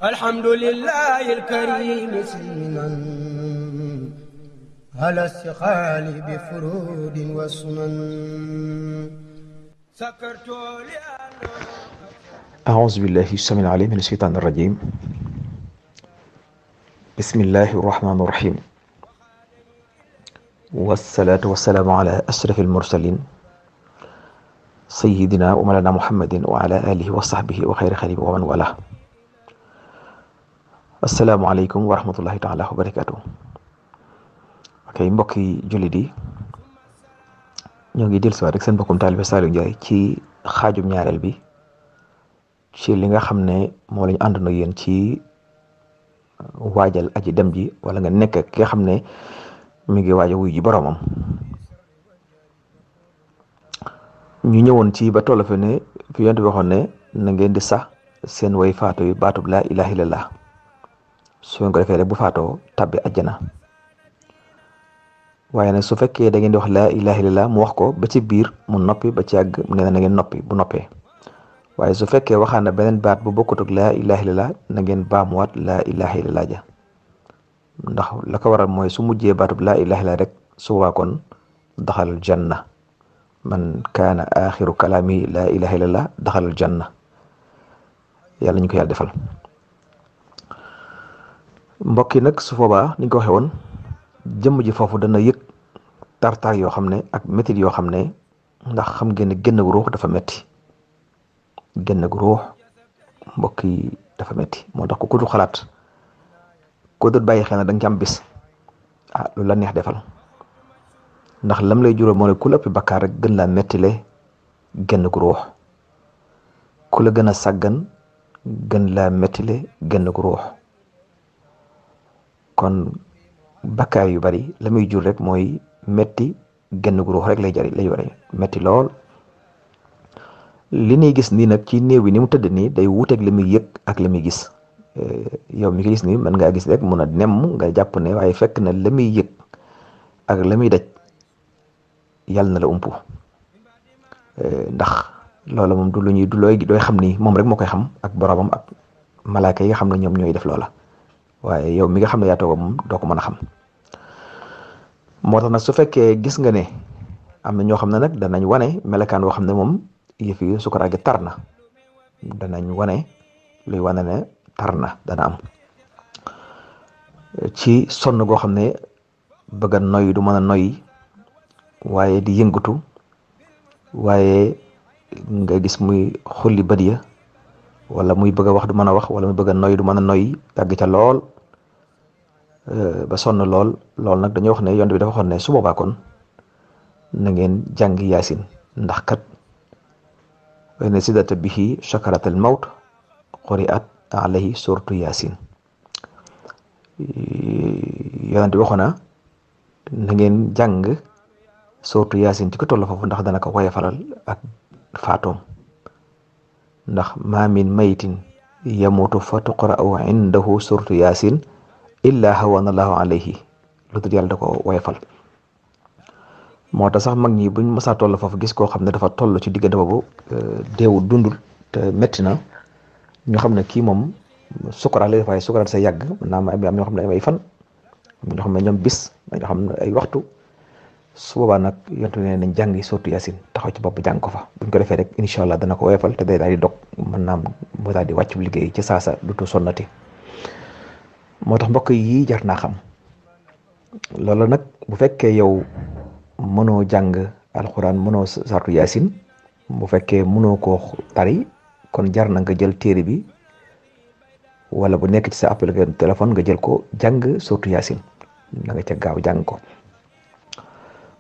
الحمد لله الكريم سلما على استقال بفرود وسنن سكرت لأنه أعوذ بالله السميع العليم من الشيطان الرجيم. بسم الله الرحمن الرحيم، والصلاة والسلام على أشرف المرسلين سيدنا ومولانا محمد وعلى آله وصحبه وخير خليل ومن والاه. السلام عليكم ورحمة الله تعالى وبركاته. Okay, mbokki jullit yi ñoo ngi dellu si waat rek seen mbokkum taalibe Saliou Ndiaye ci xaajum ñaareel bi ci li nga xam ne moo lañu ànd na yéen ci waajal aji dem ji wala nga nekk ki nga xam ne mi ngi waaja wuy ji boroomam. ñu ñëwoon ci ba toll fi ne fi yonent bi waxoon ne na ngeen di sax seen way faatu yi baatub laa ilaaha illallah su ngeen ko defee rek bu faatoo tabbi àjjana. waaye nag su fekkee da ngeen di wax laa ilaaha illallah mu wax ko ba ci biir mu noppi ba ci àgg mu ne na ngeen noppi bu noppee. waaye su fekkee waxaan na beneen baat bu bokkut ak laa ilaaha illallah na ngeen baamuwaat laa ilaaha illallah ja ndax la ko waral mooy su mujjee baatub laa ilaaha illallah rek su waa kon daxalal janna man kaana axiru kalaami laa ilaaha illallah daxalal janna. yàlla ñu ko yàlla defal. mbokk yi nag su boobaa ni ñu ko waxee woon jëmm ji foofu dana yëg tartar yoo xam ne ak métit yoo xam ne ndax xam ngeen ne génn gu ruux dafa metti génn gu ruux mbokk yi dafa metti moo tax ku dul xalaat ko dul bàyyi xel na da nga ci am bis lu la neex defal ndax lam lay jural moo ne ku la ëpp bakkaar rek gën laa mettile génn gu ruux ku la gën a sàggan gën laa mettile génn gu ruux kon bakkaar yu bari la muy jur rek mooy metti génn gu ruux rek lay ware metti lool. li ñuy gis nii nag ci néew yi ni mu tëdd nii day wuuteeg la muy yëg ak la muy gis yow mi ko gis nii mën ngaa gis rek mun a nemm nga jàpp ne waaye fekk na la muy yëg ak la muy daj yàlla na la umpu ndax loola moom du lu ñuy du looy xam ni moom rek moo koy xam ak boromam ak malaaka yi nga xam ne ñoom ñooy def loola waaye yow mi nga xam ne yaa toog moom doo ko mën a xam. moo tax nag su fekkee gis nga ne am na ñoo xam ne nag danañ wane melekaan woo xam ne moom yëf yi sukuraat gi tar na danañ wane luy wane ne tar na dana am ci sonn goo xam ne bëgg a noyyi du mën a noyyi waaye di yëngatu waaye nga gis muy xulli bët ya wala muy bëgg a wax du mën a wax wala muy bëgg a noyyi du mën a noyyi yàgg ca lool ba sonn lool nag dañuy wax ne yonent bi dafa waxoon ne su boobaa kon na ngeen jàng yaasin ndax kat ne sidata bihi shakaratal mawt quri'at alayhi suratu yaasin yonent bi waxoon na ngeen jàng suratu yaasin ci ko toll foofu ndax dana ko woyofalal ak faatoom ndax ma min maytin yamutu fa tuqra'u indahu suratu yaasin illa hawana allahu alayhi lu dul yàlla da ko woyofal. moo tax sax mag ñi buñ mësaa toll foofu gis koo xam ne dafa toll ci diggante boobu deewu dundul te metti na ñu xam ne kii moom sukuraat lay def waaye sukuraat sa yàgg am ñoo xam ne ay fan ñoo xam ne ñoom bis ñoo xam ne ay waxtu su boobaa nag yontu ne nañ jàngi surtout yaasin taxaw ci bopp jàng ko fa buñ ko defee rek incha allah dana ko woyofal te day daal di dog mën naa mu daal di wàcc liggéey ci saasa dutu sonnati. moo tax mbokk yi jar naa xam loolu nag bu fekkee yow mënoo jàng alxuraan mënoo sartu yaasin bu fekkee mënoo koo tari kon jar na nga jël téere bi wala bu nekk ci sa application téléphone nga jël ko jàng surtu yaasin na nga ca gaaw jàng ko.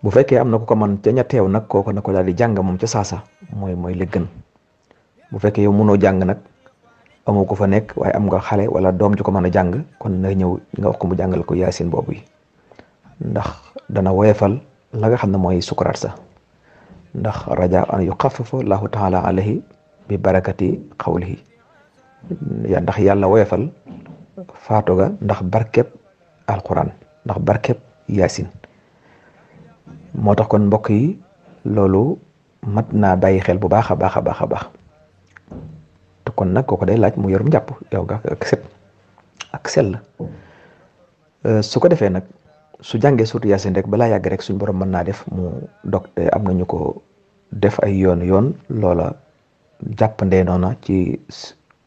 bu fekkee am na ko man ca ña teew nag kooku na ko daal di jàng moom ca saasa mooy li gën. bu fekkee yow mënoo jàng nag amoo ko fa nekk waaye am nga xale wala doom ju ko mën a jàng kon na ñëw nga wax ko mu jàngal ko yaasin boobu yi ndax dana woyefal la nga xam ne mooy sukuraat sa ndax raja an yuxaffifa allahu taala alayhi bi barakati xawlihi ndax yàlla woyefal faatu ga ndax barkeb alquran ndax barkeb yaasin. moo tax kon mbokk yi loolu mat naa bàyyi xel bu baax a baax a baax a baax te kon nag kooku day laaj mu yorum jàpp yow nga ak set ak sell. su ko defee nag su jàngee suuratu yaasin rek balaa yàgg rek suñ borom mën naa def mu dog te am nañu ko def ay yoon loola jàppandee noona ci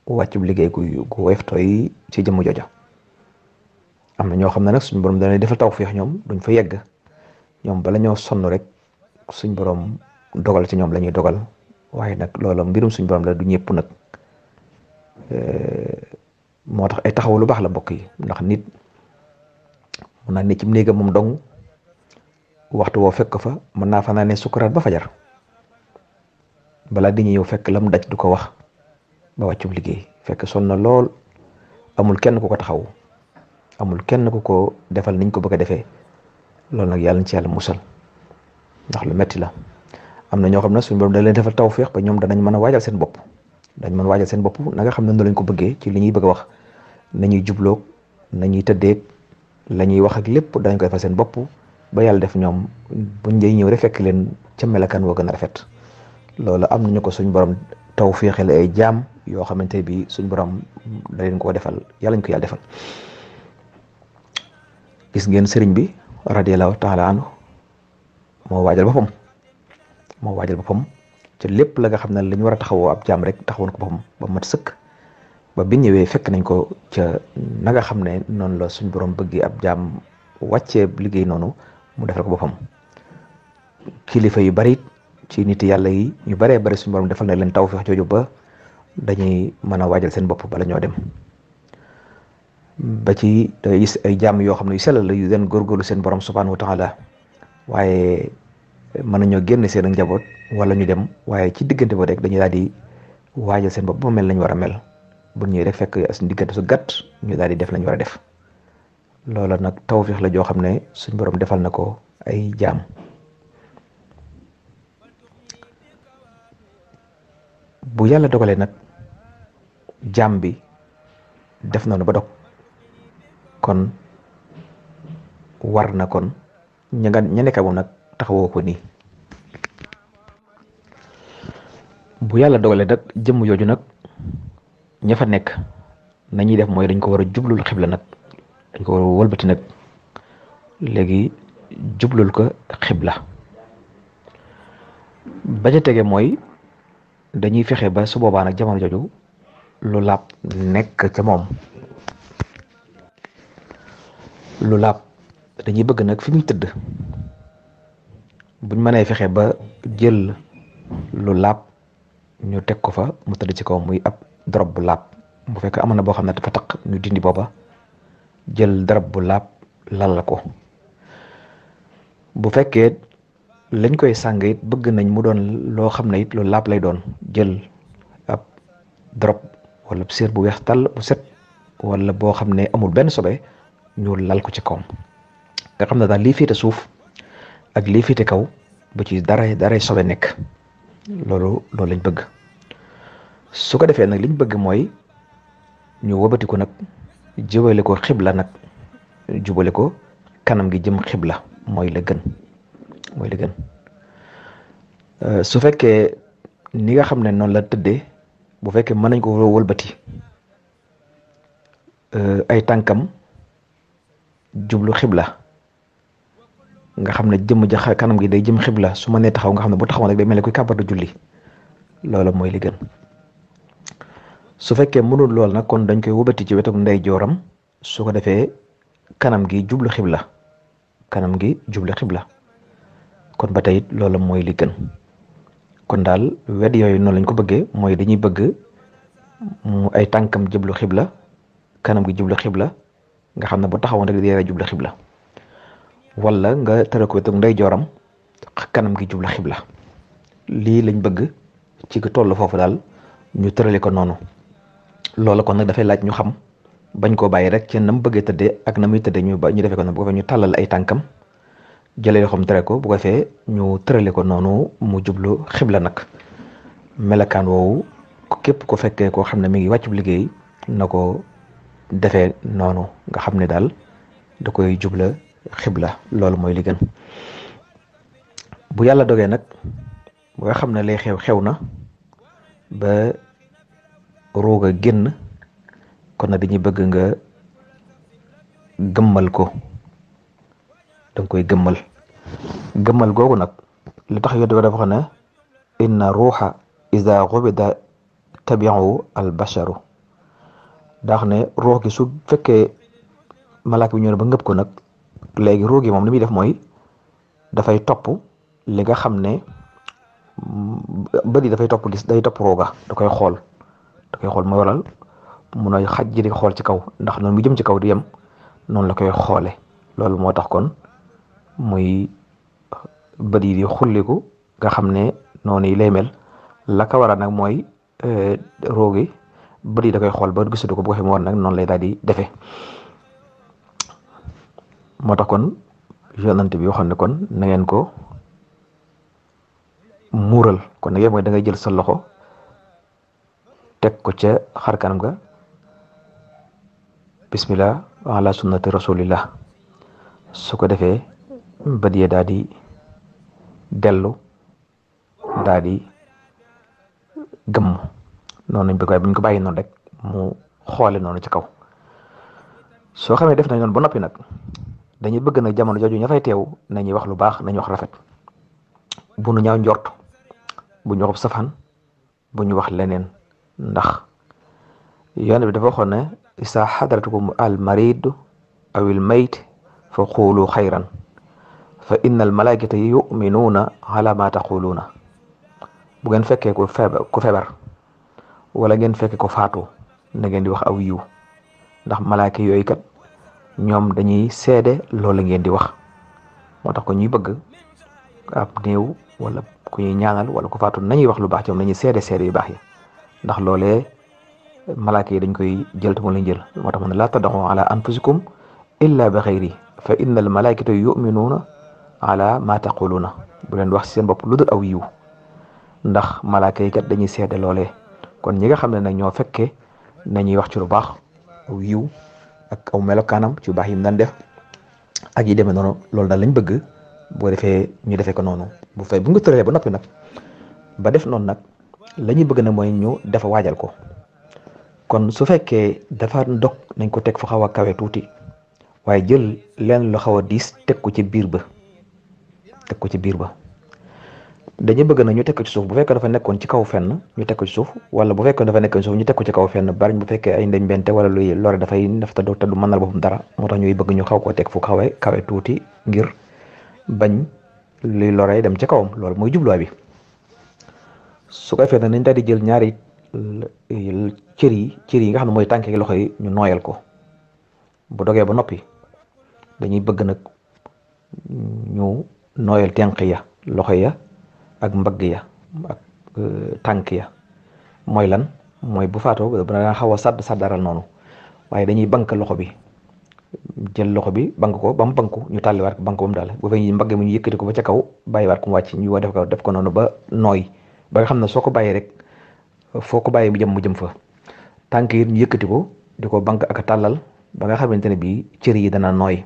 wàccub liggéey gu woyof tooy ci jëmm jooja. am na ñoo xam ne nag suñ borom dana defal tawfeex ñoom duñ fa yegg, ñoom bala ñoo sonn rek suñ borom dogal ci ñoom la ñuy dogal, waaye nag loola mbirum suñ borom la du ñëpp nag. moo tax ay taxaw lu baax la mbokk yi, ndax nit mun naa ne ci néegam moom dong waxtu woo fekk fa mën naa fa naa ne sukkuraat ba fajar balaa di ñëw fekk lam daj du ko wax ba wàccum liggéey, fekk sonn na lool, amul kenn ku ko taxaw, amul kenn ku ko defal niñ ko bëgg a defee. loolu nag yàlla na ci yàlla musal, ndax lu metti la. am na ñoo xam ne suñu borom da leen defal tawfeex ba ñoom danañ mën a waajal seen bopp, na nga xam ne noonu lañ ko bëggee ci li ñuy bëgg a wax, nañuy jubloog nañuy tëddeeg la ñuy wax ak lépp danañ ko defal seen bopp ba yàlla def ñoom buñ day ñëw rek fekk leen ca melakaan woo gën a rafet. loolu am nañu ko suñ borom tawfeexale ay jaam yoo xamante bi suñ borom da leen koo defal, yàlla ñu ko yàlla defal. gis ngeen sëriñ bi radiyallahu taala anhu moo waajal boppam ci lépp la nga xam ne li ñu war a taxawoo ab jaam rek taxawoon ko boppam ba mat sëkk, ba bi ñëwee fekk nañ ko ca na nga xam ne noonu la suñ borom bëggee ab jaam wàccee liggéey noonu mu defal ko boppam. kilifa yu bari ci nit yàlla yi ñu baree bari suñ borom defal na leen tawfeex jooju ba dañuy mën a waajal seen bopp bala ñoo dem. ba ci day gis ay jaam yoo xam ne yu sell la yu den góorgóorlu seen borom subhanahu wa taala, waaye mën nañoo génn seen njaboot wala ñu dem, waaye ci diggante ba rek dañuy daal di waajal seen bopp ba mel lañ war a mel. bu ñëwee rek fekk suñ diggante su gàtt ñu daal di def lañ war a def. loola nag tawfeex la joo xam ne suñ borom defal na ko ay jaam. bu yàlla dogalee nag jaam bi def na ba dog, kon war na kon ña nekk moom nag taxawoo ko nii. bu yàlla dogalee nag jëmm yooju nag ña fa nekk nañuy def mooy dañ ko war a jublul xibla nag, dañ ko war a wëlbati nag léegi jublul ko xibla. ba ca tege mooy dañuy fexe ba su boobaa nag jamono jooju lu laab nekk ca moom. lu laab dañuy bëgg nag fi muy tëdd buñ mënee fexe ba jël lu laab ñu teg ko fa mu tëdd ci kaw muy ab darab bu laab. bu fekkee amoon na boo xam ne dafa taq ñu dindi booba jël darab bu laab lal ko. bu fekkee lañ koy sàng it bëgg nañ mu doon loo xam ne it lu laab lay doon, jël ab darab wala séer bu weex tàll bu set wala boo xam ne amul benn sobe ñu lal ko ci kawam, nga xam ne daal lii féete suuf ak lii féete kaw bu ci daray sobe nekk. loolu lañ bëgg. su ko defee nag liñ bëgg mooy ñu wëbati ko nag jubale ko xibla nag, jubale ko kanam gi jëm xibla mooy la gën. su fekkee ni nga xam ne noonu la tëddee, bu fekkee mën nañ ko wëlbati ay tànkam jublu xibla, nga xam ne jëmm ja kanam gi day jëm xibla, su ma nee taxaw nga xam ne bu taxaw rek day mel ne kuy kàbbar julli, loola mooy li gën. su fekkee mënul lool nag kon dañ koy wëbati ci wetu ndey jooram, su ko defee kanam gi jublu xibla, kon ba tey loola mooy li gën. kon daal wet yooyu noonu lañ ko bëggee, mooy dañuy bëgg mu ay tànkam jublu xibla, kanam gi jublu xibla, nga xam ne bu taxawoon rek day jublu xibla, wala nga tere ko wetu ndey jooram kanam gi jublu xibla. lii lañ bëgg ci toll foofu daal ñu tërale ko noonu. loola kon nag dafay laaj ñu xam, bañ koo bàyyi rek ci na mu bëggee tëddee ak na muy tëddee ñu defee ko noonu. bu ko fee ñu tàllal ay tànkam jëlee yoo xam tere ko, bu ko fee ñu tërale ko noonu mu jublu xibla nag. melakaan woowu képp ko fekkee koo xam ne mi ngi wàccu liggéey na ko defee noonu, nga xam ne daal da koy jubla xibla. loolu mooy li gën. bu yàlla dogee nag ba nga xam ne lay xew na ba roog a génn, kon nag dañuy bëgg nga gëmmal ko, danga koy gëmmal googu nag li tax yoddi ko dafa xam ne inna ruuxa ida xubida tabiahu al basharu daa xam ne ruux gi su fekkee malaaka bi ñëw ne ba ngëb ko nag léegi ruux gi moom li muy def mooy dafay topp li nga xam ne bët yi dafay topp gis day topp rooga da koy xool mooy waral mun a xaj ji di xool ci kaw ndax noonu mu jëm ci kaw di yem noonu la koy xoole loolu moo tax kon muy bët yi di xulliku nga xam ne noonu yi lay mel la ko waral nag mooy roogi bët yi da koy xool ba gisatu ko bu ko xamee war nag noonu lay daal di defee moo tax kon yonent bi waxoon ne kon na ngeen ko muural kon nag mooy da ngay jël sa loxo teg ko ca xar kanam ga bismillah wa ala sunnati rasulillah su ko defee bët yee daal di dellu daal di gëmm noonu lañ bëgg waaye bu ñu ko bàyyi noonu rek mu xoole noonu ci kaw soo xamee def nañ noonu ba noppi nag dañuy bëgg nag jamono jooju ña fay teew nañuy wax lu baax nañuy wax rafet bu nu ñaaw njort bu ñu wax safaan bu ñu wax leneen ndax yoon bi dafa waxoon ne isa xadaratukum al marid aw al mayt fa qulu xayran fa inna al malaikata yuminuuna ala ma taquluuna bu ngeen fekkee ku feebar wala ngeen fekkee ko faatu na ngeen di wax aw yiw ndax malaaka yooyu kat ñoom dañuy seede loolu ngeen di wax moo tax ko ñuy bëgg ab néew wala ku ñuy ñaanal wala ku faatu nañuy wax lu baax ci moom nañuy seede yu baax yi ndax loolee malaaka yi dañ koy jël te mu lañ jël moo tax mu ne laa tad'u ala anfusikum illa bi xayri fa inna al malaikata yuminuuna ala ma taquluuna bu leen wax seen bopp lu dul aw yiw ndax malaaka yi kat dañuy seede loolee kon ñi nga xam ne nag ñoo fekkee nañuy wax ci lu baax aw yiw ak aw melokaanam ci baax yi mu daan def ak yi demee noonu loolu daal lañ bëgg boo defee ñu defee ko noonu bu nga tëralee ba noppi nag ba def noonu nag la ñuy bëgg na mooy ñu dafa waajal ko kon su fekkee dafa ndog nañ ko teg fu xaw a kawe tuuti waaye jël leen lu xaw a diis teg ko ci biir ba dañuy bëgg na ñu teg ko ci suuf bu fekkee dafa nekkoon ci kaw fenn ñu teg ko ci suuf wala bu fekkee dafa nekkoon ci suuf ñu teg ko ci kaw fenn bari bu fekkee ay ndeñ bente wala luy lore dafay def te du mënal boppam dara moo tax ñuy bëgg ñu xaw koo teg fu kawe tuuti ngir bañ luy lore dem ci kawam loolu mooy jubluwaay bi su ko defee nag nañ daal di jël ñaari cër yi nga xam ne mooy tànk yi loxo yi ñu nooyal ko bu dogee ba noppi dañuy bëgg nag ñu nooyal tenq ya loxo ya ak mbagg ya ak tànk ya mooy lan mooy bu faatoo dana xaw a saddaral noonu waaye dañuy bank loxo bi jël loxo bi bank ko ba mu banku ñu tàlliwaat ko bank ba mu daal bu fay mbagg mu ñu yëkkati ko ba ca kaw bàyyiwaat ko mu wàcc ñu def ko noonu ba nooy ba nga xam ne soo ko bàyyee rek foo ko bàyyee mu jëm fa tànk yi ñu yëkkati ko di ko bank ak tàllal ba nga xamante ne bii cër yi dana nooy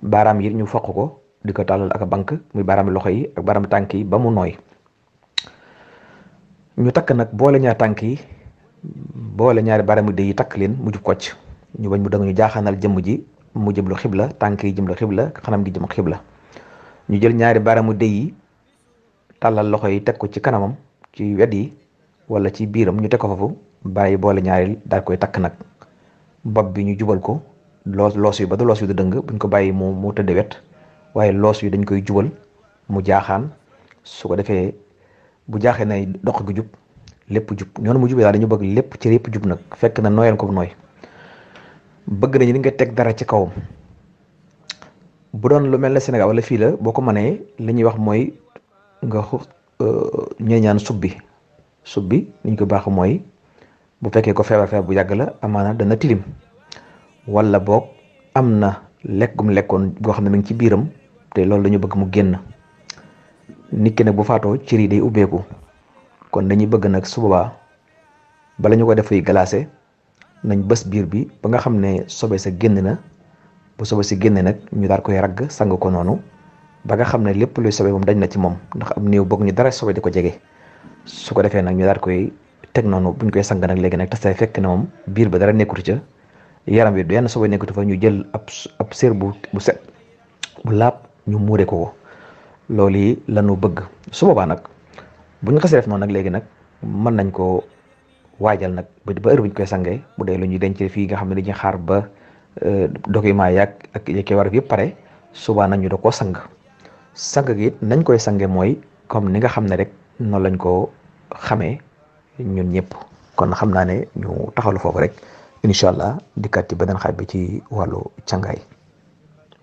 baaraam yi ñu foq ko di ko tàllal ak bank muy baaraami loxo yi ak baaraami tànk yi ba mu nooy ñu takk nag boole ñaar tànk yi boole ñaari baaraami dëy yi takk leen mu jub kocc ñu bañ mu dang ñu jaaxaanal jëmm ji mu jëm lu xibla tànk yi jëm lu xibla xanam gi jëm xibla ñu jël ñaari baaraamu dëy yi tàllal loxo yi teg ko ci kanamam ci wet yi wala ci biiram ñu teg ko foofu bàyyi boole ñaari daal koy takk nag bopp bi ñu jubal ko loos yi ba du loos yi du dëng buñ ko bàyyi mu tëdd wet waaye loos yi dañ koy jubal mu jaaxaan su ko defee bu jaaxee nay dox gi jub lépp jub ñoonu mu jubee daal dañu bëgg lépp ci yëpp jub nag fekk na nooyal ko bu nooy bëgg nañu ni nga teg dara ci kawam bu doon lu mel ne Sénégal wala fii la boo ko mënee li ñuy wax mooy nga ñaan sub bi niñ ko baax mooy bu fekkee ko feebar bu yàgg la amaana dana tilim wala boog am na lekk gum lekkoon goo xam ne mi ngi ci biiram te loolu dañu bëgg mu génn nit ki nag bu faatoo cër yi day ubbeeku kon dañuy bëgg nag su boobaa bala ñu ko def fay glacé nañ bës biir bi ba nga xam ne sobe sa génn na bu sobe si génne nag ñu daal koy ragg sang ko noonu ba nga xam ne lépp luy sobe moom dañ na ci moom ndax am néew bëgg ñu dara sobe di ko jege su ko defee nag ñu daal koy teg noonu buñ koy sang nag léegi nag te say fekk na moom biir ba dara nekkutu ca yaram wi yenn sobe nekkatu fa ñu jël ab sér bu set bu laab ñu muure ko loolu yi lañu bëgg. su boobaa nag bu ñu xasee def noonu nag léegi nag mën nañ koo waajal nag ba heure bu ñu koy sangee bu dee lu ñuy denc fii nga xam ne dañuy xaar ba document yaag ak yekkee war yëpp pare subaa nañ ñu da koo sang gi it nañ koy sange mooy comme ni nga xam ne rek noonu lañ ko xamee ñun ñëpp. kon xam naa ne ñu taxalu foofu rek incha allah dikkaat ci beneen xaaj bi ci wàllu càngaay.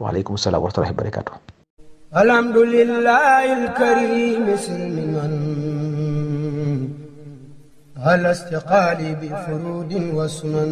waaleykum salaam wa rahmatullahi wa barakaatu. alhamdulillahi alkarim silmiman ala istiqaali bi furudin wa sunan